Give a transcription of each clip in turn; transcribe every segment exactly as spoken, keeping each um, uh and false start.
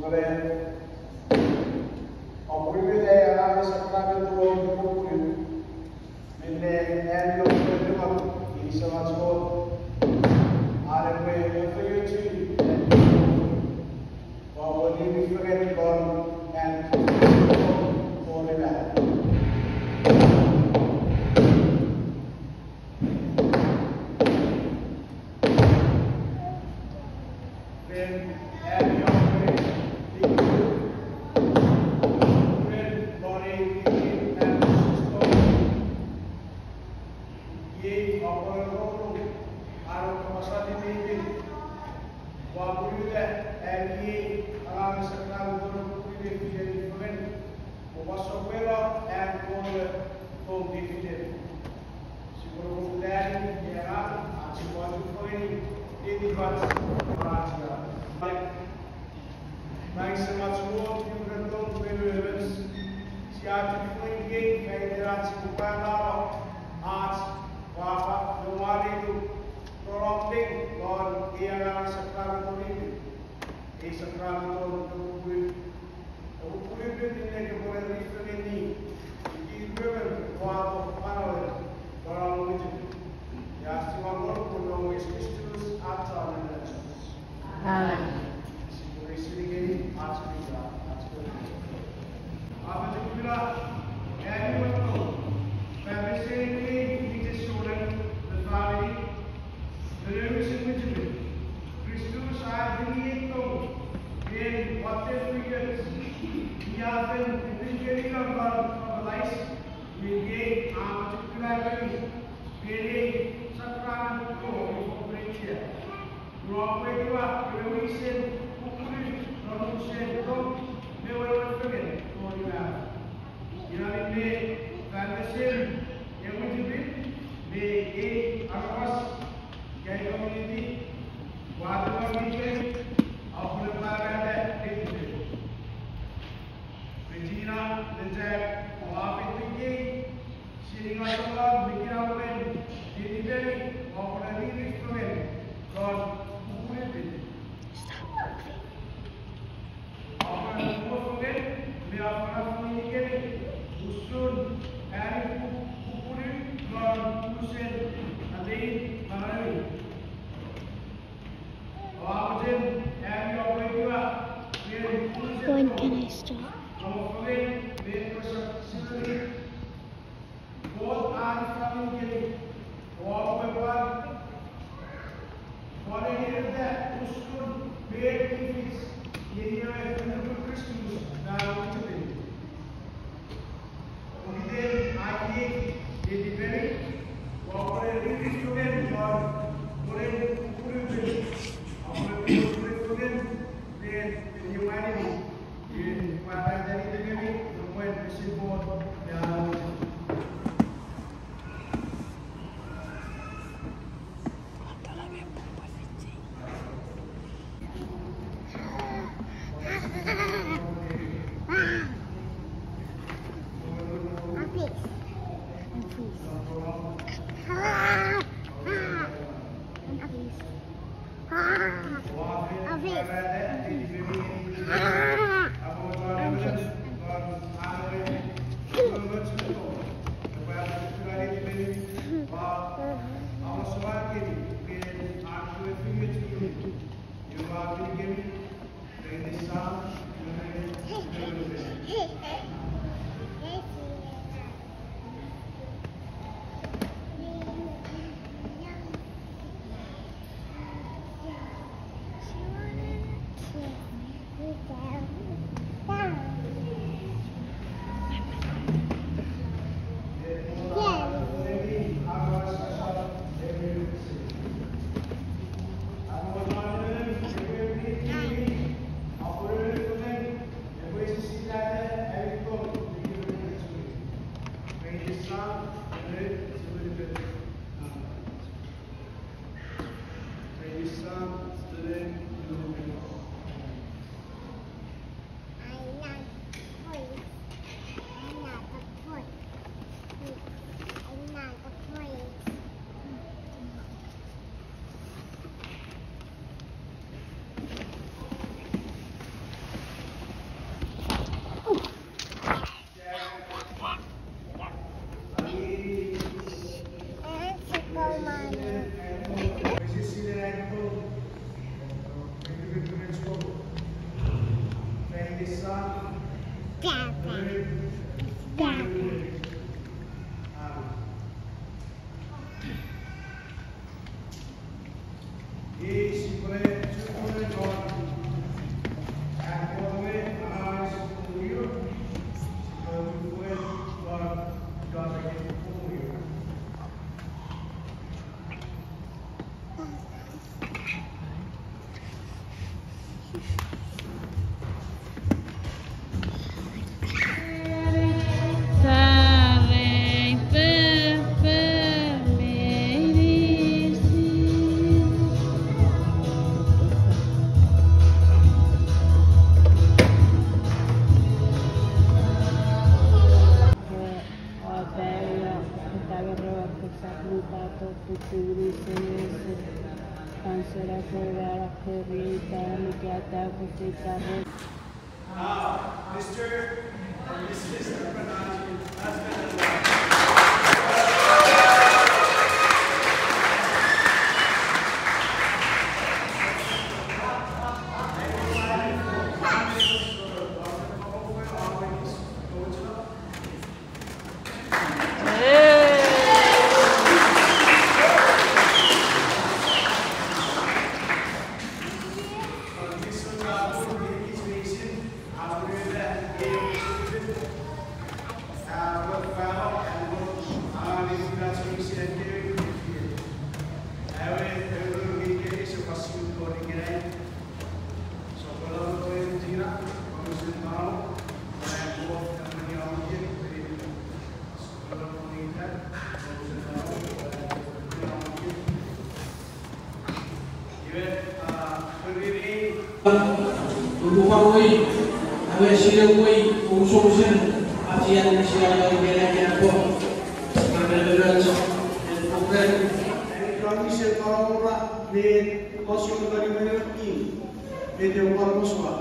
Amen. Apwonueta angangen sakrament won pupunu, minne ami oupwe nuku ngeni Semach Kot, an epwe efeiochu ami, pwe oupwe niwin fengen non an tori mano. Ren ami oupwe niwin fengen non ei ran, iei oupwe rongorong an kapas allim mi pin. Ua apwonueta ami ei angangen sakrament won pupunu, niwin fengen, oupwe sopweno an Kot we tong mi pin. Sipwe rongorong ei angang ach sipwe chufengeni netipach non ach ia. Ngang Semach Kot, mi uren tong me wewen, sia chufengen iei fan iten ach sipwe pwarano ach pwapwa me wanitu ronopeng non ei angangen sakrament mi pin, ei sakrament won pupunu. Pupunu mi pin, minne kopwe niwin fengeni ika wewen oua tok manauer non om mwichefen. Ua tingor non iten Jises Kristus, ach Samon. Amen. Kristus a ereniei tong ren watten fengen, ia fen epin kemi non paradais, me iei a apochokunakemi ren ei sakrament mi pin. Ua pwan etiwa ewe wisen pupunu non unusen tong me wewen fengen tori mano. Ina minne fan mesen ewe mwichefen me ei aramas, ika community, ua tongeni kemi, oupwe pwarata netipemi. Regina, Lizette, oua fiti kei, seni ngasongan me kinawen netipemi, oupwe niwin fengen non pupunu mi pin. Oupwe niwin fengen me oupwe niwin fengen usun ami pupunu non unusen alein manauemi. Oua mochen ami oupwe etiwa ren unusen tong, When can I stop? Oupwe fengen me resap sinei Kot a niwin fengen kemi, oupwe pwan, pwan erita usun met mi fis ngeni ewe annukun Kristus non mwichefen. Pokiten ai iei netipemi, oupwe niwin fengen non monen pupunu mi pin, oupwe niwin fengen ren eniwanin. Now, Mister and Missus Abrahanami, husband and wife. Iwe, a, pwe rinei, upwe pwan wei, awe sile wei, omusomusen, ach ian misian ewe kenakena po. Amen, amen, amen. Promise pwan wora me kosun kani mene ki, me te pwan kosua,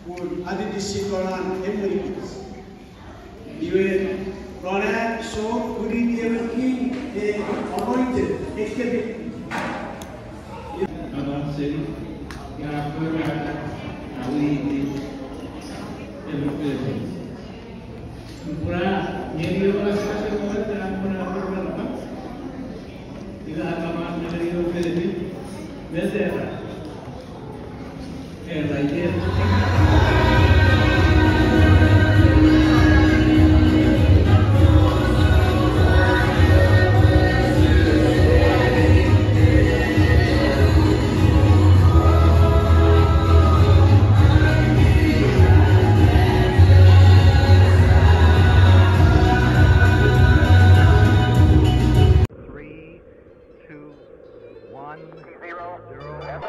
pun ati tisi konan emwenikis. Iwe, ron an song, pwinin ewe king, e, anointed, ekkewe. Aman seni, ina pwe rata, awiti, ewe pwede. Pura, ngeni ewe laslas ewe pwede, ina pwe rata, ina kaman ngeni ewe pwede, metera. Three, two, one, zero, zero.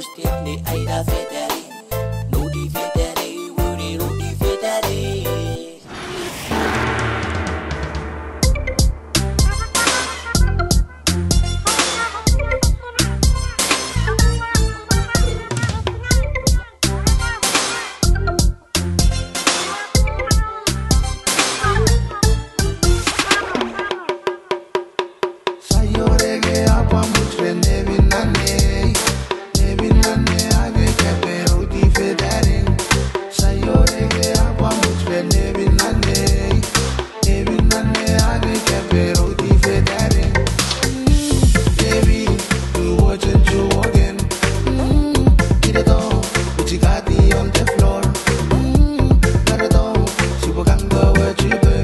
Stepni aina fetani, noni fetani, wuni noni fetani. Sayoreke apwamuch ren nemin nanei, nemin nanei ake kaperoti fetani. Sayoreke apwamuch ren nemin nanei, nemin nanei ake kaperoti fetani. Nemin, tuwochen chuwoken. Mm, kireto, wichikati on the floor. Mm, kareto, sipwe kan go where to go.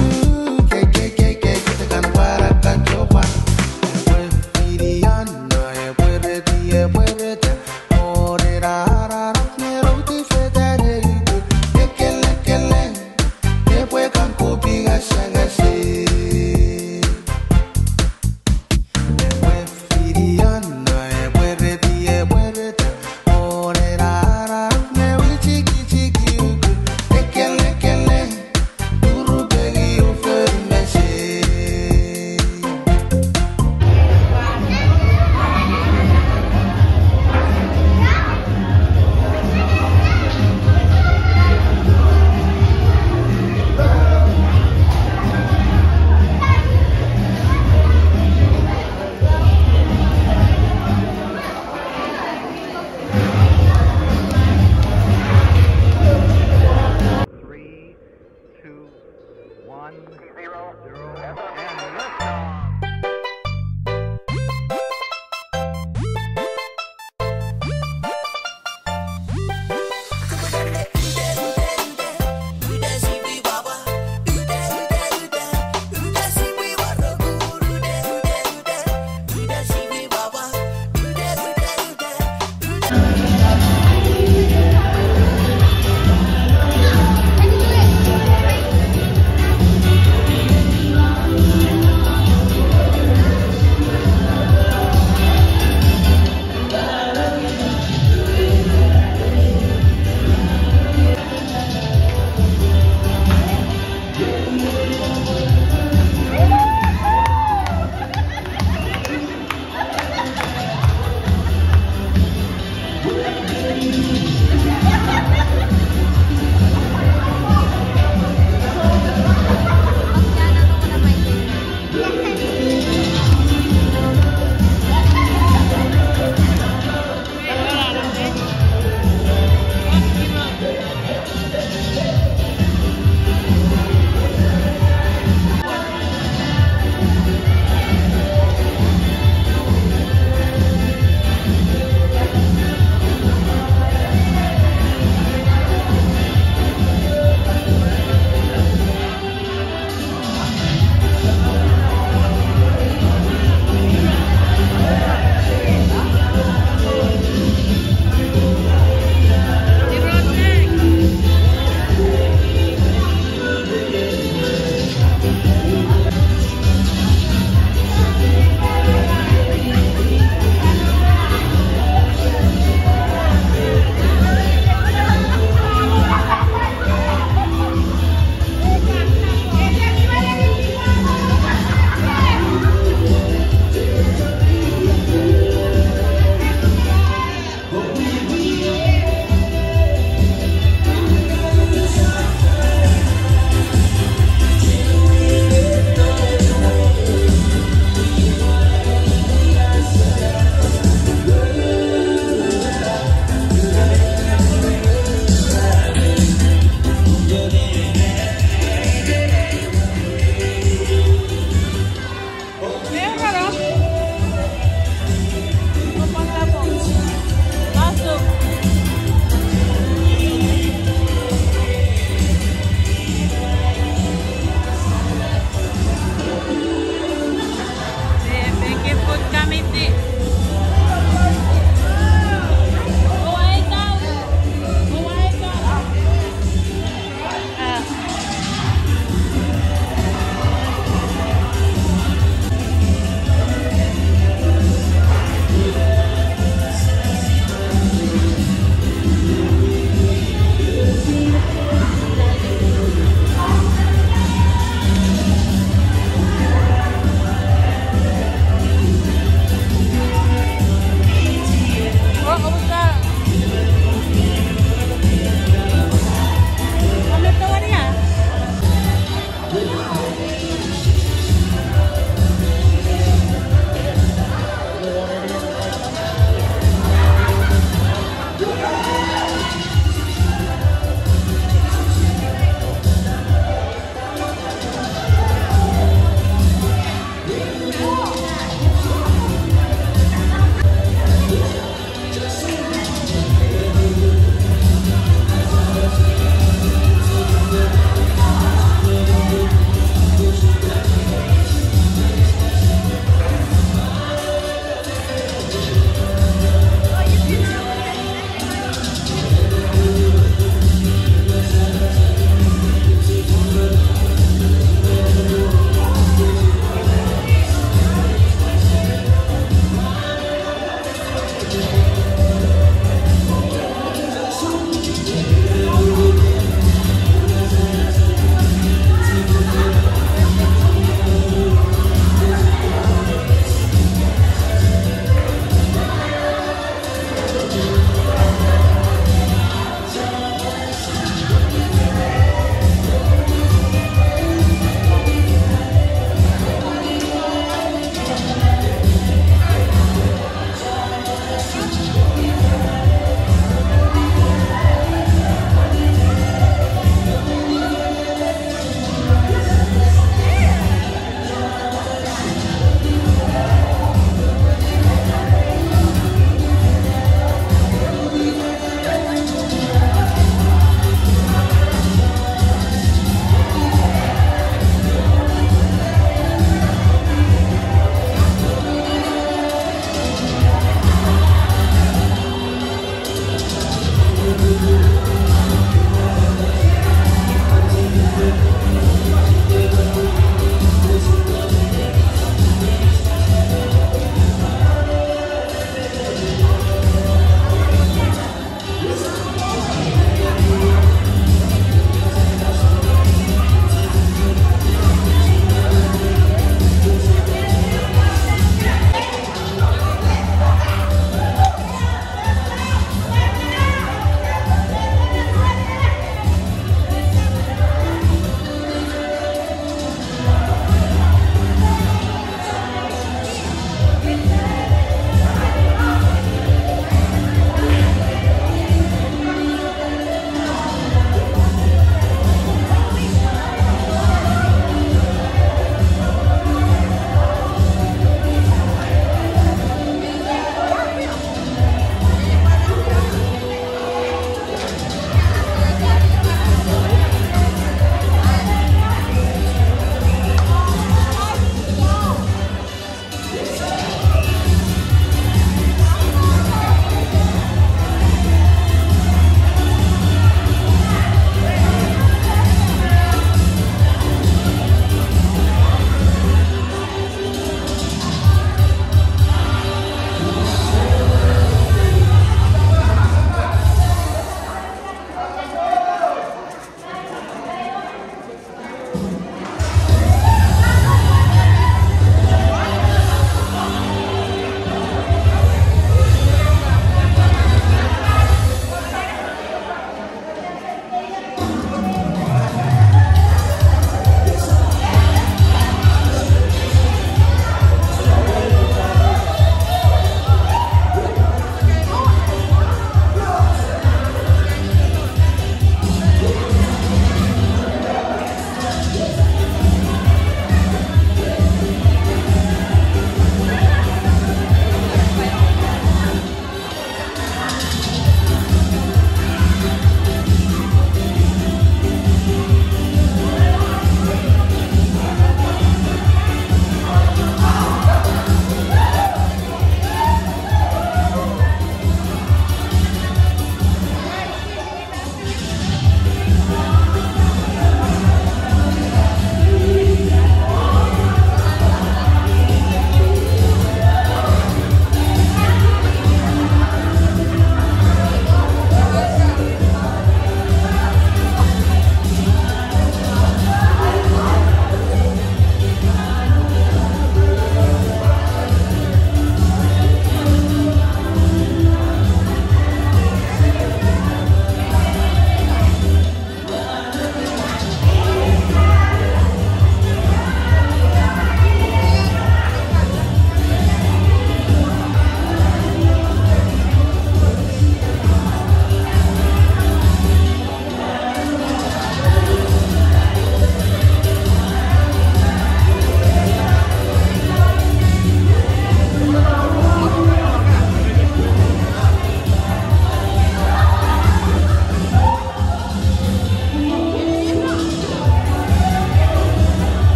Mm, ke, ke, ke, ke, kete kan wara kan chopa. Epwe irian, no, epwe reti, epwe reta. Ore ra, ra, ra, ne roti fetani. Ekele, kele, epwe kan kopi gasagase. Three, two, one, zero, and liftoff.